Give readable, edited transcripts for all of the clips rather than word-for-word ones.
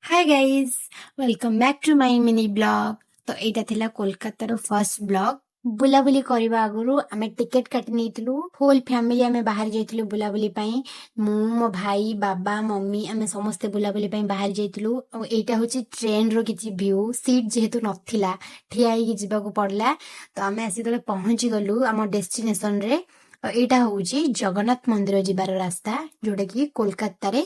Hi guys, welcome back to my mini vlog. ତ ଏଇଟା ଥିଲା କୋଲକାତାର ଫର୍ଷ୍ଟ ବ୍ଲଗ୍। ବୁଲାବୁଲି କରିବା ଆଗରୁ ଆମେ ଟିକେଟ କାଟି ନେଇଥିଲୁ। ହୋଲ୍ ଫ୍ୟାମିଲି ଆମେ ବାହାରି ଯାଇଥିଲୁ ବୁଲାବୁଲି ପାଇଁ। ମୁଁ, ମୋ ଭାଇ, ବାବା, ମମି, ଆମେ ସମସ୍ତେ ବୁଲାବୁଲି ପାଇଁ ବାହାରି ଯାଇଥିଲୁ। ଆଉ ଏଇଟା ହଉଛି ଟ୍ରେନର କିଛି ଭ୍ୟୁ। ସିଟ୍ ଯେହେତୁ ନଥିଲା, ଠିଆ ହେଇକି ଯିବାକୁ ପଡିଲା। ତ ଆମେ ଆସି ଯେତେବେଳେ ପହଞ୍ଚି ଗଲୁ ଆମ ଡେଷ୍ଟିନେସନରେ, ଆଉ ଏଇଟା ହଉଛି ଜଗନ୍ନାଥ ମନ୍ଦିର ଯିବାର ରାସ୍ତା, ଯୋଉଟା କି କୋଲକାତାରେ।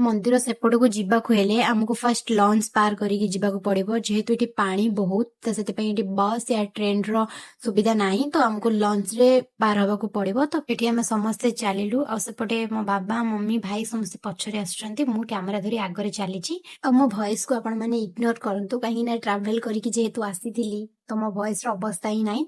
ମନ୍ଦିର ସେପଟକୁ ଯିବାକୁ ହେଲେ ଆମକୁ ଫାର୍ଷ୍ଟ ଲଞ୍ଚ ପାର କରିକି ଯିବାକୁ ପଡିବ। ଯେହେତୁ ଏଠି ପାଣି ବହୁତ, ତ ସେଥିପାଇଁ ଏଠି ବସ୍ ୟା ଟ୍ରେନର ସୁବିଧା ନାହିଁ। ତ ଆମକୁ ଲଞ୍ଚରେ ପାର ହବାକୁ ପଡିବ। ତ ଏଠି ଆମେ ସମସ୍ତେ ଚାଲିଲୁ ଆଉ ସେପଟେ ମୋ ବାବା, ମମି, ଭାଇ ସମସ୍ତେ ପଛରେ ଆସୁଛନ୍ତି। ମୁଁ କ୍ୟାମେରା ଧରି ଆଗରେ ଚାଲିଛି। ଆଉ ମୋ ଭଏସକୁ ଆପଣ ମାନେ ଇଗ୍ନୋର କରନ୍ତୁ, କାହିଁକି ନା ଟ୍ରାଭେଲ କରିକି ଯେହେତୁ ଆସିଥିଲି, ତ ମୋ ଭଏସର ଅବସ୍ଥା ହିଁ ନାହିଁ।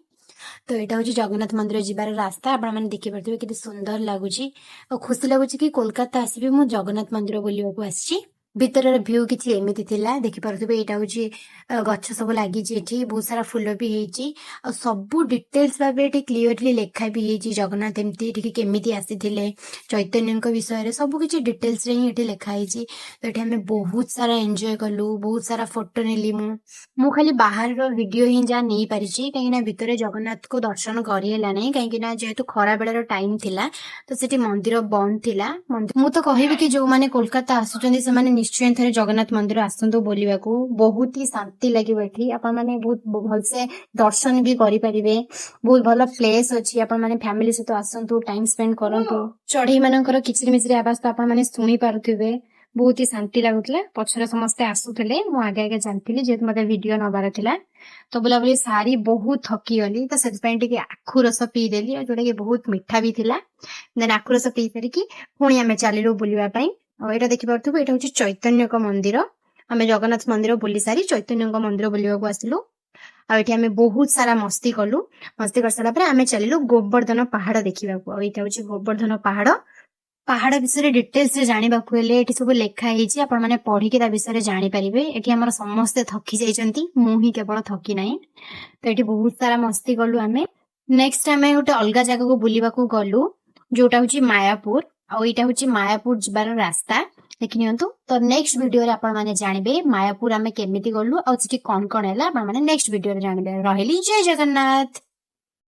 ତ ଏଇଟା ହଉଛି ଜଗନ୍ନାଥ ମନ୍ଦିର ଯିବାର ରାସ୍ତା। ଆପଣମାନେ ଦେଖିପାରୁଥିବେ କେତେ ସୁନ୍ଦର ଲାଗୁଛି ଆଉ ଖୁସି ଲାଗୁଛି କି କୋଲକାତା ଆସିବି ମୁଁ ଜଗନ୍ନାଥ ମନ୍ଦିର ବୁଲିବାକୁ ଆସିଛି। ଭିତରର ଭ୍ୟୁ କିଛି ଏମିତି ଥିଲା, ଦେଖିପାରୁଥିବେ। ଏଇଟା ହଉଛି ଗଛ ସବୁ ଲାଗିଛି ଏଠି, ବହୁତ ସାରା ଫୁଲ ବି ହେଇଛି। ଆଉ ସବୁ ଡିଟେଲ୍ସ ଭାବେ ଏଠି କ୍ଲିୟରଲି ଲେଖା ବି ହେଇଛି। ଜଗନ୍ନାଥ ଏମିତି ଏଠିକି କେମିତି ଆସିଥିଲେ, ଚୈତନ୍ୟଙ୍କ ବିଷୟରେ ସବୁ କିଛି ଡିଟେଲ୍ସରେ ହିଁ ଏଠି ଲେଖା ହେଇଛି। ତ ଏଠି ଆମେ ବହୁତ ସାରା ଏନ୍ଜୟ କଲୁ, ବହୁତ ସାରା ଫଟୋ ନେଲି ମୁଁ। ମୁଁ ଖାଲି ବାହାରର ଭିଡିଓ ହିଁ ଯାହା ନେଇପାରିଛି, କାହିଁକି ନା ଭିତରେ ଜଗନ୍ନାଥଙ୍କୁ ଦର୍ଶନ କରିହେଲା ନାହିଁ, କାହିଁକି ନା ଯେହେତୁ ଖରା ବେଳର ଟାଇମ ଥିଲା, ତ ସେଠି ମନ୍ଦିର ବନ୍ଦ ଥିଲା। ମୁଁ ତ କହିବି କି ଯୋଉମାନେ କୋଲକାତା ଆସୁଛନ୍ତି, ସେମାନେ ନିଶ୍ଚୟ ଥରେ ଜଗନ୍ନାଥ ମନ୍ଦିର ଆସନ୍ତୁ ବୁଲିବାକୁ। ବହୁତ ହି ଶାନ୍ତି ଲାଗିବ ଏଠି। ଆପଣମାନେ ବହୁତ ଭଲସେ ଦର୍ଶନ ବି କରିପାରିବେ। ବହୁତ ଭଲ ପ୍ଲେସ୍ ଅଛି। ଆପଣମାନେ ଫ୍ୟାମିଲି ସହିତ ଆସନ୍ତୁ, ଟାଇମ ସ୍ପେଣ୍ଡ କରନ୍ତୁ। ଚଢେଇ ମାନଙ୍କର କିଚିରି ମିଚିରି ଆବାଜ ତ ଆପଣମାନେ ଶୁଣି ପାରୁଥିବେ। ବହୁତ ହି ଶାନ୍ତି ଲାଗୁଥିଲା। ପଛରେ ସମସ୍ତେ ଆସୁଥିଲେ, ମୁଁ ଆଗେ ଆଗେ ଚାଲିଥିଲି, ଯେହେତୁ ମତେ ଭିଡିଓ ନବାର ଥିଲା। ତ ବୁଲାବୁଲି ସାରି ବହୁତ ଥକି ଗଲି, ତ ସେଥିପାଇଁ ଟିକେ ଆଖୁ ରସ ପିଇଦେଲି, ଆଉ ଯୋଉଟା କି ବହୁତ ମିଠା ବି ଥିଲା। ଦେନ୍ ଆଖୁ ରସ ପିଇ ସାରିକି ପୁଣି ଆମେ ଚାଲିଲୁ ବୁଲିବା ପାଇଁ। ଆଉ ଏଇଟା ଦେଖିପାରୁଥିବୁ, ଏଇଟା ହଉଛି ଚୈତନ୍ୟଙ୍କ ମନ୍ଦିର। ଆମେ ଜଗନ୍ନାଥ ମନ୍ଦିର ବୁଲି ସାରି ଚୈତନ୍ୟଙ୍କ ମନ୍ଦିର ବୁଲିବାକୁ ଆସିଲୁ। ଆଉ ଏଠି ଆମେ ବହୁତ ସାରା ମସ୍ତି କଲୁ। ମସ୍ତି କରିସାରିଲା ପରେ ଆମେ ଚାଲିଲୁ ଗୋବର୍ଦ୍ଧନ ପାହାଡ ଦେଖିବାକୁ। ଆଉ ଏଇଟା ହଉଛି ଗୋବର୍ଦ୍ଧନ ପାହାଡ। ପାହାଡ ବିଷୟରେ ଡିଟେଲ୍ସ ରେ ଜାଣିବାକୁ ହେଲେ ଏଠି ସବୁ ଲେଖା ହେଇଛି। ଆପଣ ମାନେ ପଢିକି ତା ବିଷୟରେ ଜାଣିପାରିବେ। ଏଠି ଆମର ସମସ୍ତେ ଥକି ଯାଇଛନ୍ତି, ମୁଁ ହିଁ କେବଳ ଥକି ନାହିଁ। ତ ଏଠି ବହୁତ ସାରା ମସ୍ତି କଲୁ ଆମେ। ନେକ୍ସଟ ଆମେ ଗୋଟେ ଅଲଗା ଜାଗାକୁ ବୁଲିବାକୁ ଗଲୁ, ଯୋଉଟା ହଉଛି ମାୟାପୁର। ଆଉ ଏଇଟା ହଉଛି ମାୟାପୁର ଯିବାର ରାସ୍ତା, ଦେଖିନିଅନ୍ତୁ। ତ ନେକ୍ସଟ ଭିଡିଓରେ ଆପଣ ମାନେ ଜାଣିବେ ମାୟାପୁର ଆମେ କେମିତି ଗଲୁ ଆଉ ସେଠି କଣ କଣ ହେଲା। ଆପଣ ମାନେ ନେକ୍ସଟ ଭିଡିଓରେ ଜାଣିବେ। ରହିଲି, ଜୟ ଜଗନ୍ନାଥ।